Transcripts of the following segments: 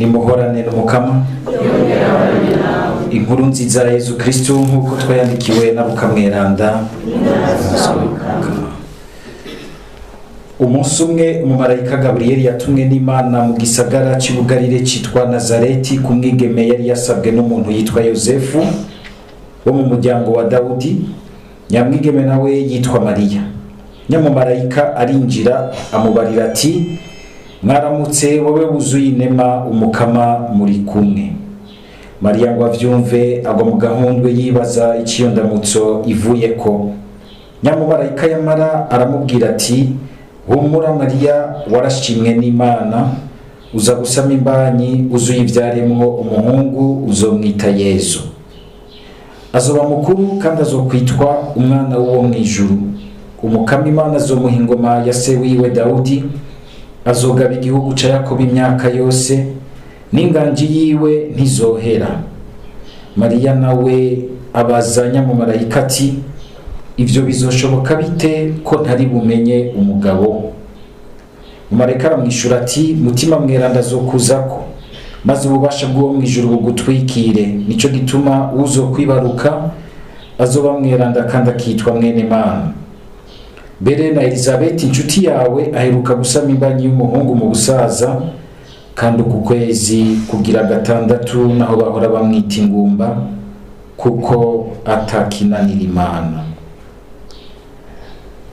Nimuhorane n'Umukama. Inkuru nziza ya Yezu Kristu nk'uko twayandikiwe na Luka Mweranda. Umunsi umwe umumarayika Gaburiyeli yatumwe n'Imana mu gisagara cy'Ubugarire cyitwa Nazareti ku mwigeme yari yasabwe n'umuntu yitwa Yosefu wo mu muryango wa Dawudi. Nyamwigeme nawe yitwa Mariya. Nyamumarayika arinjira amubarira ati: "Mwaramutse wowe wuzuye inema, Umukama muri kumwe." Mariya ngo avyumve agwa mu gahundwe, yibaza iciyo ndamutso ivuyeko. Nyamumarayika yamara aramubwira ati: "Humura Mariya, warashimwe n'Imana, uza gusama imbanyi uzuye ivyaremwo umuhungu, uzomwita Yezu. Azoba mukuru kandi azokwitwa umwana w'uwo mw'ijuru. Umukama Imana azomuha ingoma ya se wiwe Dawudi, azogaba igihugu ca Yakobo imyaka yose, n'inganji yiwe ntizohera." Mariya nawe abaza nyamumarayika ati: "Ivyo bizoshoboka bite ko ntari bumenye umugabo?" Umumarayika aramwishura ati: "Mutima Mweranda azokuzako, maze ububasha bw'uwo mw'ijuru bugutwikire. Nico gituma uzokwibaruka azoba mweranda kandi akitwa mwene Mana. Mbere na Elizabeti inshuti yawe aheruka gusama imbanyi y'umuhungu mu busaza, kandi uku kwezi kugira gatandatu, naho bahora bamwita ingumba, kuko atakinanira Imana."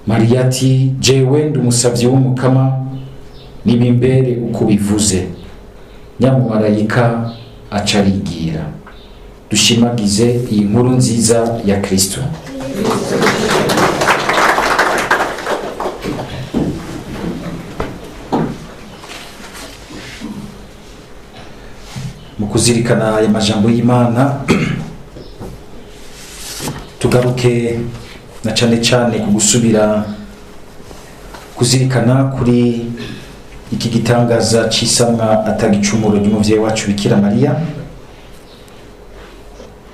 Mariya ati: "Jewe ndi umusavyi w'Umukama, nibimbere uko ubivuze." Nyamumarayika aca arigira. Dushimagize iyi nkuru nziza ya Kristo. Mu kuzirikana aya majambo y'Imana, tugaruke na cane cane ku gusubira kuzirikana kuri iki gitangaza c'isamwa atagicumuro ry'umuvyeyi wacu Bikira Mariya,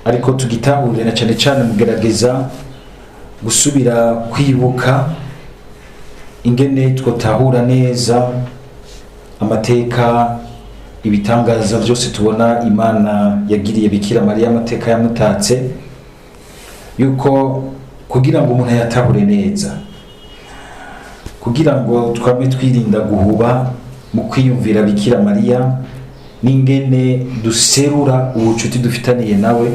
ariko tugitahure na cane cane mugerageza gusubira kwibuka ingene twotahura neza amateka, ibitangaza byose tubona Imana yagiriye Bikira Mariya, amateka yamutatse, yuko kugira ngo umuntu ayatahure neza, kugira ngo twame twirinda guhuba mu kwiyumvira Bikira Mariya n'ingene duserura ubucuti dufitaniye nawe,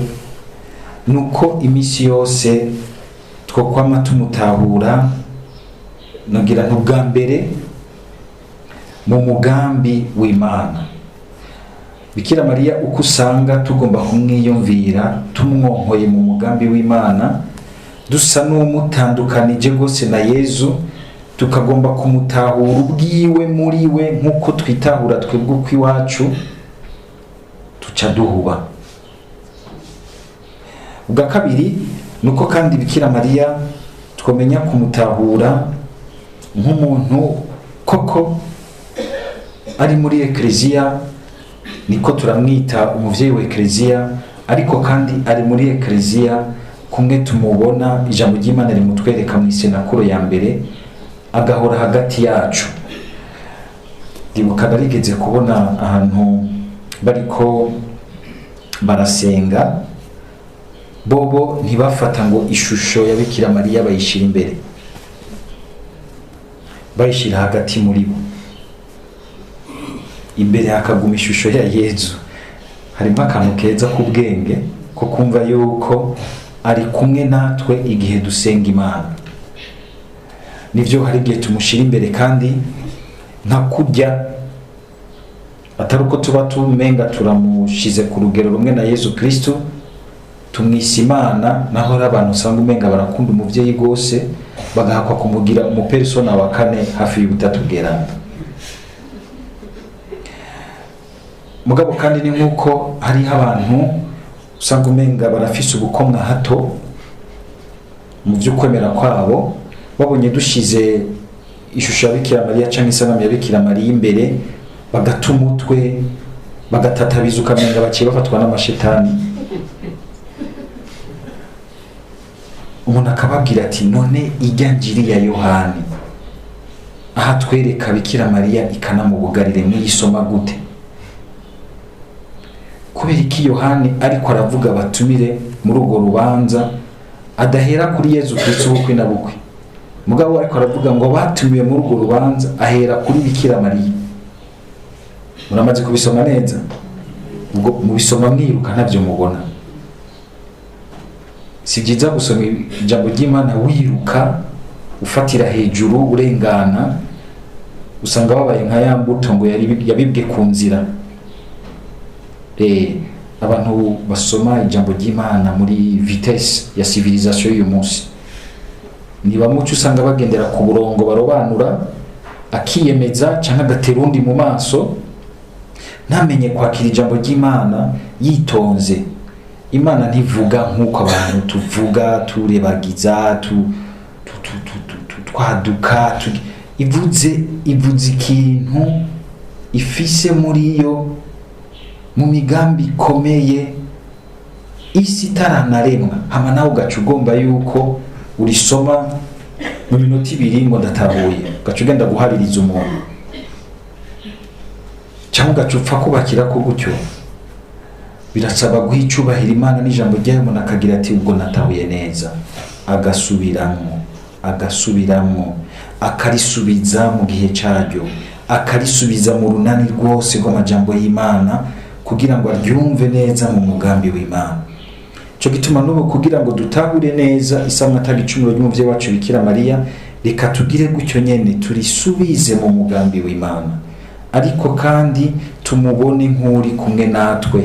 nuko iminsi yose twokwama tumutahura nogira ntubwa mbere mu mugambi w'Imana. Bikira Mariya uko usanga tugomba kumwiyumvira tumwonkoye mu mugambi w'Imana, dusa n'umutandukanije rwose na Yezu, tukagomba kumutahura ubwiwe muri we nk'uko twitahura twebwe uko iwacu, tuca duhuba. Ubwa kabiri ni uko kandi Bikira Mariya twamenya kumutahura nk'umuntu koko ari muri Ekleziya, niko turamwita umuvyeyi wa Ekleziya, ariko kandi ari muri Ekleziya kumwe tumubona ijambo ry'Imana rimutwereka mu isenakuro ya mbere, agahora hagati yacu. Ndibuka narigeze kubona ahantu bariko barasenga, bobo ntibafata ngo ishusho ya Bikira Mariya bayishira imbere, bayishira hagati muri bo, imbere hakaguma ishusho ya Yezu. Harimo akantu keza k'ubwenge ko kumva yuko ari kumwe natwe igihe dusenga Imana. Nivyo, hari igihe tumushira imbere kandi nka kurya atari uko tuba tumenga turamushize ku rugero rumwe na Yezu Kristo, tumwisa Imana. Naho hari abantu usanga umenga barakunda umuvyeyi rwose, bagahakwa kumugira umupersona wa kane hafi y'ubutatu bweranda. Mugabo kandi ni nk'uko hariho abantu usanga umenga barafise ubukomwa hato mu vy'ukwemera kwabo, babonye dushize ishusho ya Bikira Mariya canke isanamu ya Bikira Mariya imbere, bagata umutwe, bagatatabiza, ukamenga baciye bafatwa n'amashetani. Umuntu akababwira ati: "None ijya njiri ya Yohani aha twereka Bikira Mariya ikanamubugarire, mwiyisoma gute?" Kubera iki Yohani ariko aravuga batumire muri urwo rubanza adahera kuri Yezu Kristo bukwe na bukwe, mugabo ariko aravuga ngo batumiwe muri urwo rubanza ahera kuri Bikira Mariya? Muramaze kubisoma neza, ubwo mubisoma mwiruka ntabyo mubona. Si byiza gusoma ijambo ry'Imana wiruka, ufatira hejuru, urengana. Usanga babaye nka ya mbuto ngo yabibwe ku nzira. Abantu basoma ijambo ry'Imana muri vitesse ya civilisation y'uyu munsi ni bamuco, usanga bagendera ku burongo barobanura, akiyemeza cyangwa agatera undi mu maso, ntamenye kwakira ijambo ry'Imana yitonze. Imana ntivuga nk'uko abantu tuvuga, turebagiza, twaduka. Ivuze ikintu ifise muri yo mu migambi ikomeye isi itaranaremwa, hama nawe ugaca ugomba yuko urisoma mu minota 2 ngo ndatahuye, ugaca ugenda guhaririza umuntu cyangwa ugaca upfa kubakira ko gutyo. Birasaba guha icubahiro Imana n'ijambo ryayo, umuntu akagira ati: "Ubwo natahuye neza?" Agasubiramwo, agasubiramwo, akarisubiza mu gihe cyaryo, akarisubiza mu runani rwose rw'amajambo y'Imana kugira ngo aryumve neza mu mugambi w'Imana. Cyo gituma n'ubu, kugira ngo dutahure neza isamwa atagicumuro ry'umuvyeyi wacu Bikira Mariya, reka tugire gutyo nyene, turisubize mu mugambi w'Imana, ariko kandi tumubone nk'uri kumwe natwe.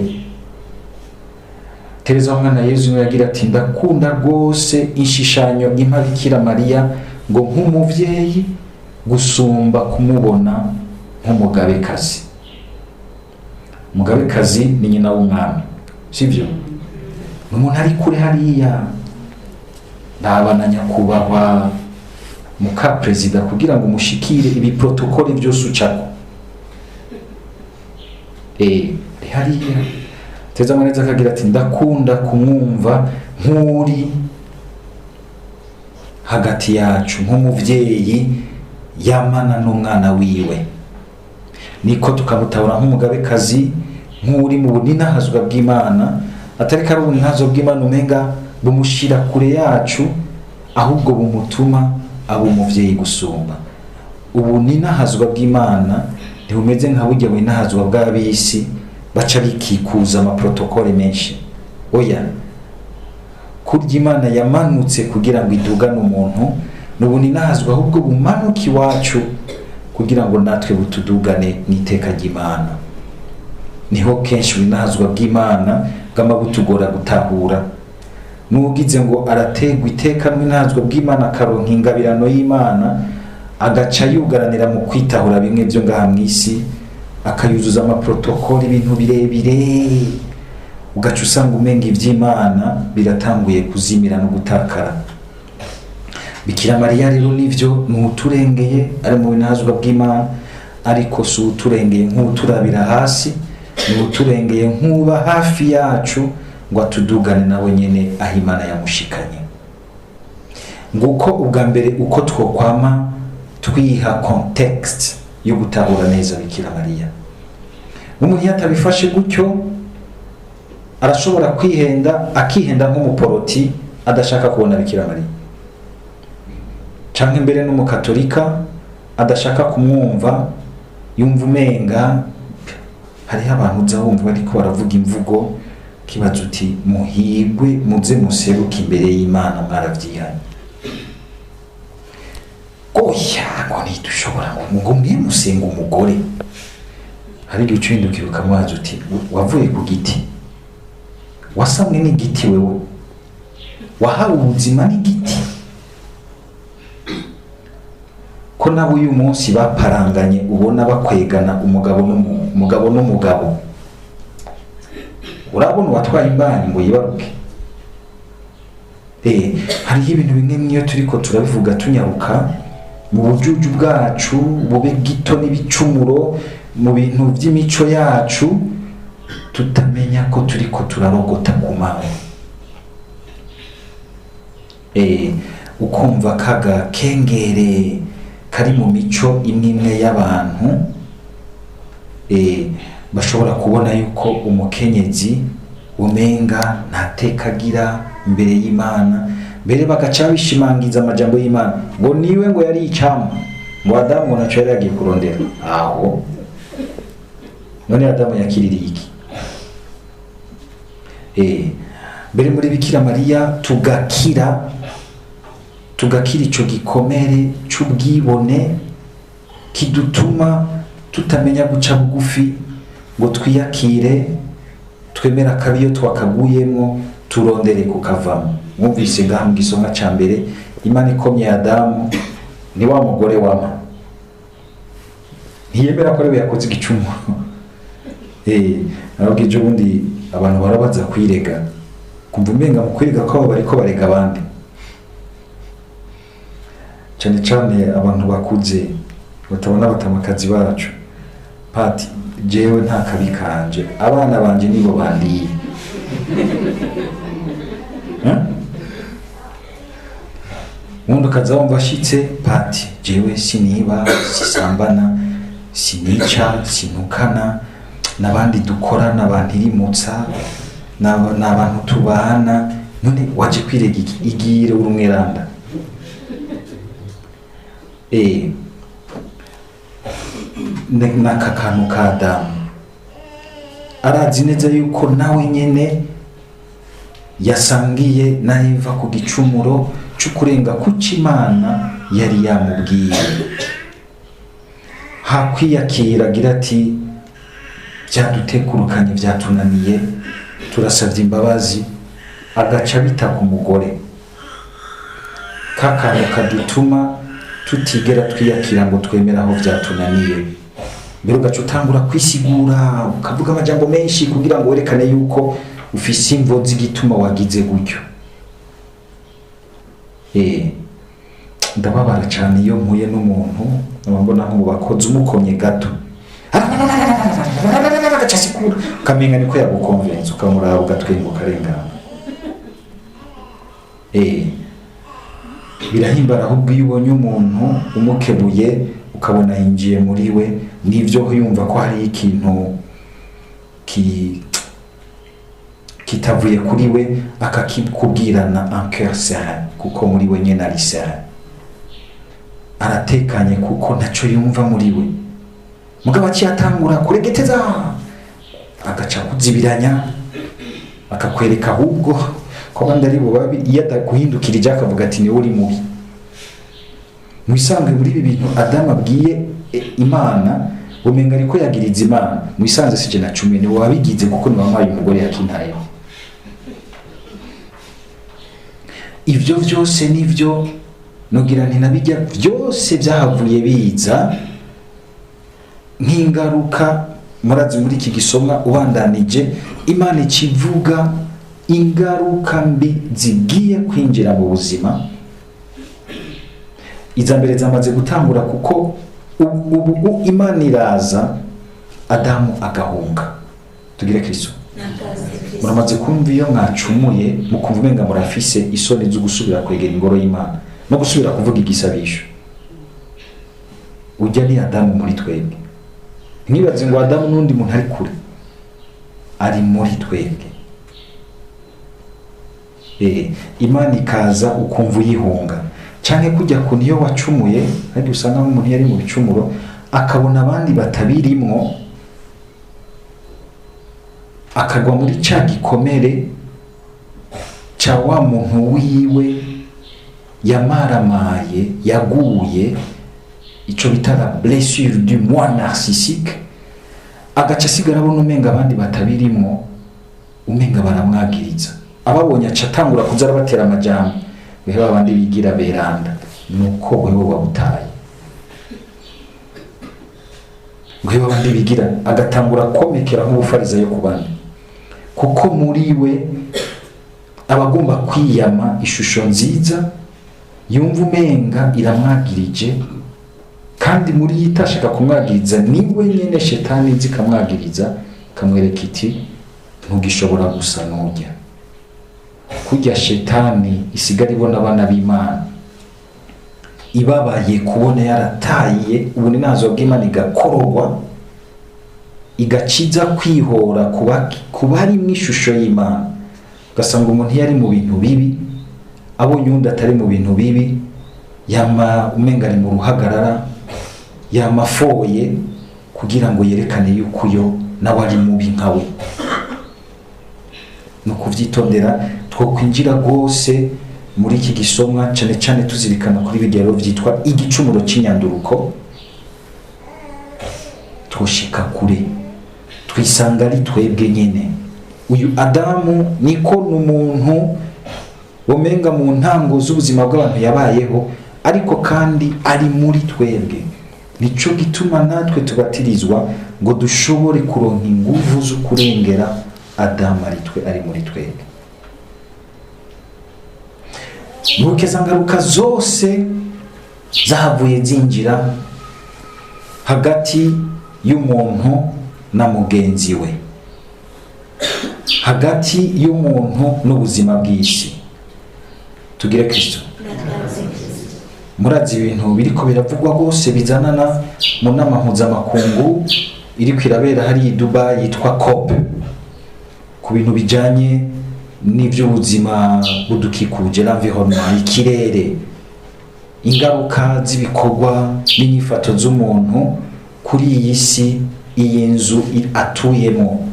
Tereza Mwana Yezu niwe yagira ati: "Ndakunda rwose inshishanyo impa Bikira Mariya ngo nk'umuvyeyi gusumba kumubona nk'umugabekazi." Umugabekazi ni nyina w'umwami, sibyo? Ni umuntu ari kure hariya, ndabana nyakubahwa muka perezida, kugira ngo mushikire ibi protocole byose ucako ari hariya. Teza neza akagira ati: "Ndakunda kumwumva nk'uri hagati yacu, nk'umuvyeyi yamana n'umwana wiwe." Niko tukamutabura nk'umugabekazi, nk'uri mu buninahazwa bw'Imana, atari ko ari ubuninahazwa bw'Imana umenga bumushira kure yacu, ahubwo bumutuma aba umuvyeyi gusumba. Ubuninahazwa bw'Imana ntibumeze nka burya buninahazwa bw'ab'isi baca bikikuza amaprotokole menshi. Oya, kurya Imana yamanutse kugira ngo idugane umuntu, ni ubuninahazwa ahubwo bumanuka iwacu kugira ngo natwe butudugane mu iteka ry'Imana. Niho kenshi ubuninahazwa bw'Imana bwama butugora gutahura. N'ugize ngo arategwa iteka n'ubuninahazwa bw'Imana, akaronka ingabirano y'Imana, agaca yugaranira mu kwitahura bimwe byo ngaha mu isi, akayuzuza amaprotokoli, ibintu birebire, ugaca usanga umenga iby'Imana biratanguye kuzimira no gutakara. Bikira Mariya rero nivyo, ni uturengeye, ari mu binahazwa bw'Imana, ariko si uturengeye nk'uturabira hasi, ni uturengeye nk'uba hafi yacu ngo atudugane nawe nyene aho Imana yamushikanye. Nguko ubwa mbere uko twokwama twiha contexte yo gutahura neza Bikira Mariya. Umuntu iyo atabifashe gutyo arashobora kwihenda, akihenda nk'umuporoti adashaka kubona Bikira Mariya, canke mbere n'umukatolika adashaka kumwumva, yumva umenga hariho abantu uza wumva bariko baravuga imvugo kibaza uti: "Muhigwe muze museruke imbere y'Imana mwaravyihanye." Oya, ngo ntidushobora, ngo mwe musenga umugore. Hari igihe uca uhindukira ukamubaza uti: "Wavuye ku giti? Wasamwe n'igiti? Wewe wahawe ubuzima n'igiti?" Ko nabo uyu munsi baparanganye, ubona bakwegana umugabo n'umugabo, urabona uwatwaye imbanyi ngo yibaruke? Hariho ibintu bimwe mwiyo turiko turabivuga tunyaruka mu bujuju bwacu, bube gito n'ibicumuro mu bintu by'imico yacu, tutamenya ko turiko turarogota ku manywa. Ukumva kaga kengere kari mu mico imwe imwe y'abantu. Bashobora kubona yuko umukenyezi umenga ntateka agira imbere y'Imana, mbere bagaca bishimangiza amajambo y'Imana ngo niwe ngo yari icamwa, ngo Adamu ngo naco yari yagiye kurondera aho. None Adamu yakiririye iki? Mbere muri Bikira Mariya tugakira ico gikomere c'ubwibone kidutuma tutamenya guca bugufi ngo twiyakire, twemera akabi iyo twakaguyemwo, turondere kukavamo. Mwumvise ngaha mu gisonga ca mbere, Imana ikomye Adamu ni wa mugore wama ntiyemera ko ariwe yakoze igicumuro. Narabwije ubundi abantu barabaza kwirega, kumva umenga mu kwirega kwabo bariko barega abandi, cane cane abantu bakuze batabona batamakazi bacu. Pati, jewe nta kabi kanje, abana banje nibo bandiye. Ubundi ukaza wumva ashitse, pati, jewe siniba, sisambana, sinica, sinukana, n'abandi dukorana bantirimutsa, n'abantu tubana. None waje kwirega iki? Igire uri umweranda. N'aka kantu ka Adamu arazi neza yuko nawe nyene yasangiye na Eva ku gicumuro c'ukurenga kuco Imana yari yamubwiye. Hakwiyakira agira ati byadutekurukanye, byatunaniye, turasabye imbabazi, agaca bita ku mugore. Ka kantu kadutuma tutigera twiyakira ngo twemere aho byatunaniye. Mbere ugaca utangura kwisigura, ukavuga amajambo menshi kugira ngo werekane yuko ufise imvo z'igituma wagize gutyo. Ndababara cyane iyo mpuye n'umuntu nkaba mbona nko mu bakozi umukomye gato agaca asigura, ukamenga niko yagukonvense, ukamuraba ugatwenga ukarengana. Birahimbara ahubwo iyo ubonye umuntu umukebuye ukabona yinjiye muri we, n'ibyo yumva ko hari ikintu kitavuye kuri we, akakikubwirana un cœur serein, kuko muri we nyene ari serein, aratekanye kuko ntaco yumva muri we. Mugabo aciye atangura kuregeteza, agaca kuzibiranya, akakwereka ahubwo ko abandi ari bo babi. Iyo adaguhindukirije akavuga ati niwe uri mubi. Mu bisanzwe muri ibi bintu Adamu abwiye Imana, umenga ariko yagiriza Imana. Mu bisanzwe sije na cumi, ni wabigize kuko ni wampaye umugore yakintayeho. Ivyo vyose nivyo nogira nti nabijya byose byahavuye biza nk'ingaruka. Murazi muri iki gisomwa ubandanije, Imana ikivuga ingaruka mbi zigiye kwinjira mu buzima. Iza mbere zamaze gutangura, kuko ubu Imana iraza, Adamu agahunga. Tugire Kristo. Muramaze kumva iyo mwacumuye mukumva umenga murafise isoni zo gusubira kwegera ingoro y'Imana no gusubira kuvuga igisabisho. Ujya ni Adamu muri twebwe. Ntibaze ngo Adamu n'undi muntu ari kure, ari muri twebwe. Imana ikaza ukumva uyihunga, canke kujya ku niyo wacumuye, ariko usanga nk'umuntu yari mu bicumuro akabona abandi batabirimwo, akagwa muri ca gikomere ca wa muntu wiwe yamaramaye, yaguye, ico bita la blessure du moi narcissique, agaca asigara abona umenga abandi batabirimwo umenga baramwagiriza. Ababonye aca atangura kuza arabatera amajambo, wewe abandi bigira beranda, nuko wewe wabutaye, wewe abandi bigira, agatangura komekera nk'ubufarizayo ku bandi, kuko muri we abagomba kwiyama ishusho nziza yumva umenga iramwagirije, kandi muri yitashaka kumwagiriza niwe nyene shetani izi ikamwagiriza, ikamwereka iti ntugishobora gusa nujya kurya. Shetani isigara ibona abana b'Imana ibabaye kubona yarataye ubuninazo bw'Imana igakororwa. Igaciza kwihora kuba ari mu ishusho y'Imana. Ugasanga umuntu iyo ari mu bintu bibi, abonye uwundi atari mu bintu bibi, yama umenga ari mu ruhagarara, yamafoye kugira ngo yerekane yuko uyo nawe ari mubi nkawe. Ni ukuvyitondera. Twokwinjira rwose muri iki gisomwa, cane cane tuzirikana kuri bigero vyitwa igicumuro c'inyanduruko, twoshika kure twisanga ari twebwe nyene. Uyu Adamu niko n'umuntu womenga mu ntango z'ubuzima bw'abantu yabayeho, ariko kandi ari muri twebwe. Nico gituma natwe tubatirizwa ngo dushobore kuronka inguvu zo kurengera Adamu ari twe, ari muri twebwe. Ntukeza ngaruka zose zahavuye zinjira hagati y'umuntu na mugenzi we, hagati y'umuntu n'ubuzima bw'isi. Tugire Kristo. Murazi ibintu biriko biravugwa rwose bizanana mu nama mpuzamakungu iriko irabera hariya i Dubai yitwa COP, ku bintu bijanye n'ivy'ubuzima budukikuje, l'environnement, ikirere, ingaruka z'ibikorwa n'inyifato z'umuntu kuri iyi si, iyi nzu atuyemo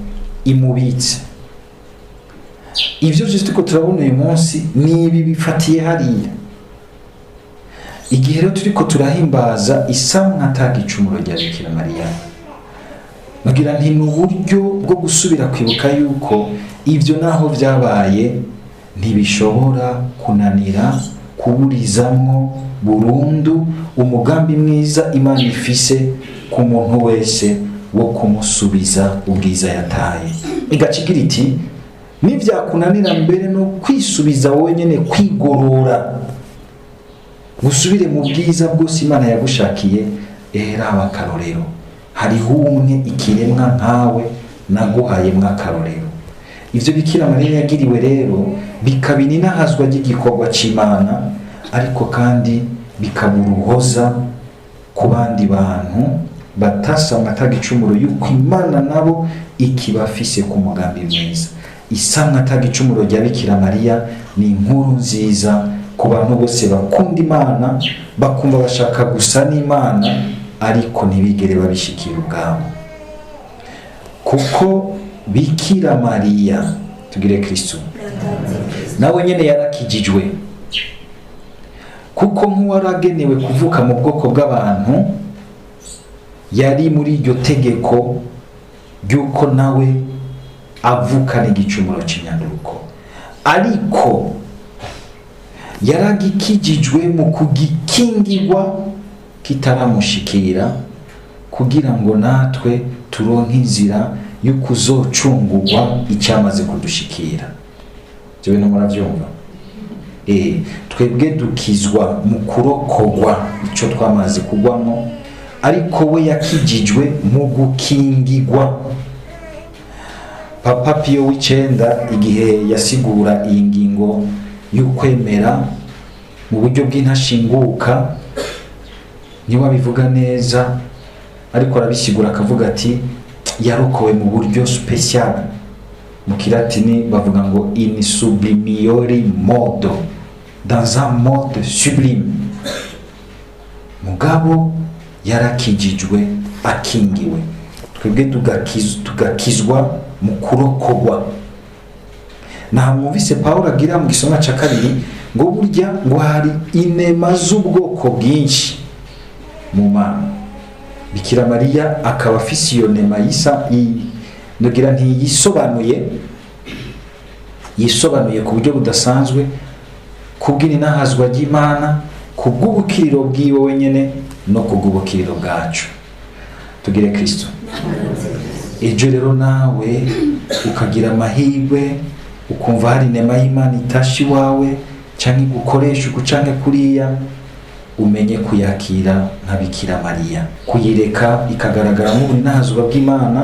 imubitse. Ivyo vyose turiko turabona uyu munsi ni ibi bifatiye hariya. Igihe rero turiko turahimbaza isamwa atagicumuro rya Bikira Mariya, bagira nti ni uburyo bwo gusubira kwibuka yuko ibyo naho vyabaye ntibishobora kunanira kuburizamwo burundu umugambi mwiza Imana ifise ku muntu wese wo kumusubiza ubwiza yataye. Igaca igira iti: nivyakunanira mbere no kwisubiza wowe nyene, kwigorora gusubire mu bwiza bwose Imana yagushakiye, raba akarorero, hariho umwe ikiremwa nkawe naguhayemwo akarorero. Ivyo Bikira Mariya yagiriwe rero bikaba ininahazwa ry'igikorwa c'Imana, ariko kandi bikaba uruhoza ku bandi bantu batasamwa atagicumuro, yuko Imana nabo ikibafise ku mugambi mwiza. Isamwa atagicumuro rya Bikira Mariya ni inkuru nziza ku bantu bose bakunda Imana, bakumva bashaka gusa n'Imana, ariko ntibigere babishikira ubwabo. Kuko Bikira Mariya, tugire Kristo, nawe nyene yarakijijwe, kuko nk'uwaragenewe kuvuka mu bwoko bw'abantu yari muri iryo tegeko ry'uko nawe avukana igicumuro c'inyanduruko, ariko yaragikijijwe mu kugikingirwa kitaramushikira, kugira ngo natwe turonke inzira yo kuzocungurwa icyamaze kudushikira. Ibyo bintu murabyumva? Twebwe dukizwa mu kurokogwa icyo twamaze kugwamo, ariko we yakijijwe mu gukingirwa. Papa Piyo w'icenda, igihe yasigura iyi ngingo y'ukwemera mu buryo bw'intashinguka, niwe abivuga neza, ariko arabisigura akavuga ati yarokowe mu buryo spécial. Mu kilatini bavuga ngo "in sublimiori modo", dans un mode sublime. Mugabo yarakijijwe akingiwe, twebwe tugakizwa mu kurokogwa. Nta mwumvise Pawulo agira mu gisomwa ca kabiri ngo burya ngo hari inema z'ubwoko bwinshi mu Mana, Bikira Mariya akaba afise iyo nema yisa ndogira ntiyisobanuye, yisobanuye ku buryo budasanzwe kubw'inahazwa ry'Imana, kubw'ubukiriro bwiwe wenyene no kubw'ubukiriro bwacu. Tugire Kristo. Ejo rero nawe ukagira amahirwe ukumva hari inema y'Imana itashe iwawe, canke igukoresha uku canke kuriya, umenye kuyakira nka Bikira Mariya, kuyireka ikagaragara nk'ubuninahazwa bw'Imana,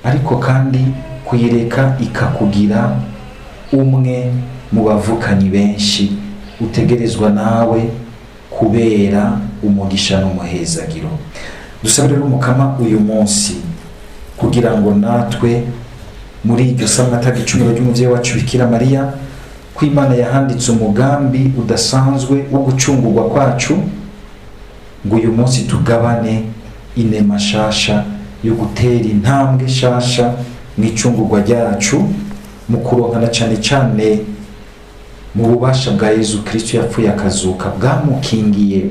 ariko kandi kuyireka ikakugira umwe mu bavukanyi benshi utegerezwa nawe kubera umugisha n'umuhezagiro. Dusabe rero Umukama uyu munsi Kugira ngo natwe muri iryo samwa atagicumuro ry'umuvyeyi wacu Bikira Mariya, ko Imana yahanditse umugambi udasanzwe wo gucungurwa kwacu, ngo uyu munsi tugabane inema nshasha yo gutera intambwe nshasha mu icungurwa ryacu, mu kuronkana cane cane mu bubasha bwa Yezu Kristo yapfuye akazuka, bwamukingiye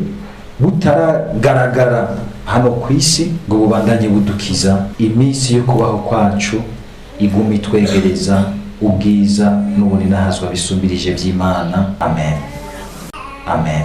butaragaragara hano ku isi, ngo bubandanye budukiza iminsi yo kubaho kwacu, iguma itwegereza ubwiza n'ubuninahazwa bisumbirije by'Imana. Amen, amen.